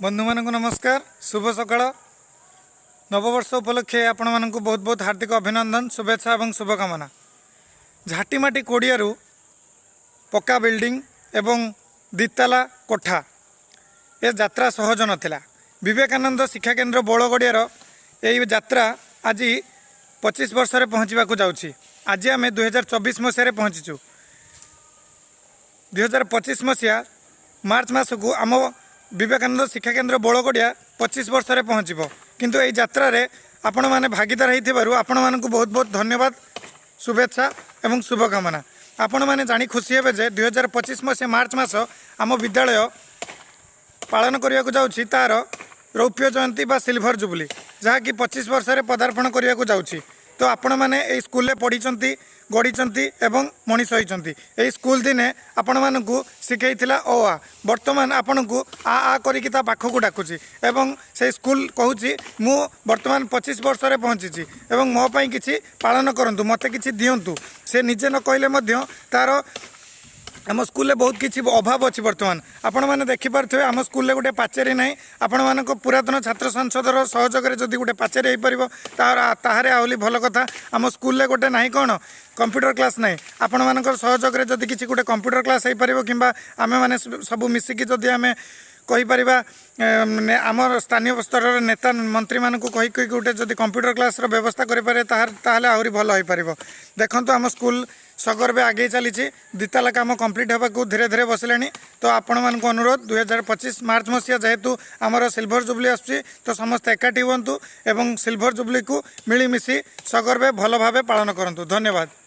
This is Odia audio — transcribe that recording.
ବନ୍ଧୁମାନଙ୍କୁ ନମସ୍କାର, ଶୁଭ ସକାଳ। ନବବର୍ଷ ଉପଲକ୍ଷେ ଆପଣମାନଙ୍କୁ ବହୁତ ବହୁତ ହାର୍ଦ୍ଦିକ ଅଭିନନ୍ଦନ, ଶୁଭେଚ୍ଛା ଏବଂ ଶୁଭକାମନା। ଝାଟିମାଟି କୋଡ଼ିଆରୁ ପକ୍କା ବିଲ୍ଡିଂ ଏବଂ ଦ୍ୱିତାଲା କୋଠା, ଏ ଯାତ୍ରା ସହଜ ନଥିଲା। ବିବେକାନନ୍ଦ ଶିକ୍ଷାକେନ୍ଦ୍ର ବୋଳଗଡ଼ିଆର ଏହି ଯାତ୍ରା ଆଜି 25 ବର୍ଷରେ ପହଞ୍ଚିବାକୁ ଯାଉଛି। ଆଜି ଆମେ 2024 ମସିହାରେ ପହଞ୍ଚିଛୁ। 2025 ମସିହା ମାର୍ଚ୍ଚ ମାସକୁ ଆମ ବିବେକାନନ୍ଦ ଶିକ୍ଷାକେନ୍ଦ୍ର ବୋଳଗଡ଼ିଆ 25 ବର୍ଷରେ ପହଞ୍ଚିବ। କିନ୍ତୁ ଏହି ଯାତ୍ରାରେ ଆପଣମାନେ ଭାଗିଦାର ହେଇଥିବାରୁ ଆପଣମାନଙ୍କୁ ବହୁତ ବହୁତ ଧନ୍ୟବାଦ, ଶୁଭେଚ୍ଛା ଏବଂ ଶୁଭକାମନା। ଆପଣମାନେ ଜାଣି ଖୁସି ହେବେ ଯେ 2025 ମସିହା ମାର୍ଚ୍ଚ ମାସ ଆମ ବିଦ୍ୟାଳୟ ପାଳନ କରିବାକୁ ଯାଉଛି ତା'ର ରୌପ୍ୟ ଜୟନ୍ତୀ ବା ସିଲଭର ଜୁବୁଲି, ଯାହାକି 25 ବର୍ଷରେ ପଦାର୍ପଣ କରିବାକୁ ଯାଉଛି। ତ ଆପଣମାନେ ଏଇ ସ୍କୁଲରେ ପଢ଼ିଛନ୍ତି, ଗଢ଼ିଛନ୍ତି ଏବଂ ମଣିଷ ହୋଇଛନ୍ତି। ଏହି ସ୍କୁଲ ଦିନେ ଆପଣମାନଙ୍କୁ ଶିଖେଇଥିଲା ଅ ଆ, ବର୍ତ୍ତମାନ ଆପଣଙ୍କୁ ଆ ଆ କରିକି ତା ପାଖକୁ ଡାକୁଛି ଏବଂ ସେଇ ସ୍କୁଲ କହୁଛି, ମୁଁ ବର୍ତ୍ତମାନ 25 ବର୍ଷରେ ପହଞ୍ଚିଛି ଏବଂ ମୋ ପାଇଁ କିଛି ପାଳନ କରନ୍ତୁ, ମୋତେ କିଛି ଦିଅନ୍ତୁ। ସେ ନିଜେ ନ କହିଲେ ମଧ୍ୟ ତା'ର ଆମ ସ୍କୁଲରେ ବହୁତ କିଛି ଅଭାବ ଅଛି। ବର୍ତ୍ତମାନ ଆପଣମାନେ ଦେଖିପାରୁଥିବେ, ଆମ ସ୍କୁଲରେ ଗୋଟେ ପାଚେରୀ ନାହିଁ। ଆପଣମାନଙ୍କ ପୁରାତନ ଛାତ୍ର ସଂସଦର ସହଯୋଗରେ ଯଦି ଗୋଟେ ପାଚେରୀ ହେଇପାରିବ, ତାହାରେ ଆହୁରି ଭଲ କଥା। ଆମ ସ୍କୁଲରେ ଗୋଟେ ନାହିଁ କ'ଣ, କମ୍ପ୍ୟୁଟର କ୍ଲାସ୍ ନାହିଁ। ଆପଣମାନଙ୍କର ସହଯୋଗରେ ଯଦି କିଛି ଗୋଟେ କମ୍ପ୍ୟୁଟର କ୍ଲାସ୍ ହେଇପାରିବ କିମ୍ବା ଆମେମାନେ ସବୁ ମିଶିକି ଯଦି ଆମେ କହିପାରିବା, ଆମର ସ୍ଥାନୀୟ ସ୍ତରର ନେତା ମନ୍ତ୍ରୀମାନଙ୍କୁ କହି କହି ଗୋଟେ ଯଦି କମ୍ପ୍ୟୁଟର କ୍ଲାସ୍ର ବ୍ୟବସ୍ଥା କରିପାରିବେ, ତାହେଲେ ଆହୁରି ଭଲ ହେଇପାରିବ। ଦେଖନ୍ତୁ, ଆମ ସ୍କୁଲ ସଗର୍ବେ ଆଗେଇ ଚାଲିଛି। ଦ୍ୱିତାଲା କାମ କମ୍ପ୍ଲିଟ୍ ହେବାକୁ ଧୀରେ ଧୀରେ ବସିଲାଣି। ତ ଆପଣମାନଙ୍କୁ ଅନୁରୋଧ, 2025 ମାର୍ଚ୍ଚ ମସିହା ଯେହେତୁ ଆମର ସିଲଭର ଜୁବଲି ଆସୁଛି, ତ ସମସ୍ତେ ଏକାଠି ହୁଅନ୍ତୁ ଏବଂ ସିଲଭର ଜୁବଲିକୁ ମିଳିମିଶି ସଗର୍ବେ ଭଲ ଭାବେ ପାଳନ କରନ୍ତୁ। ଧନ୍ୟବାଦ।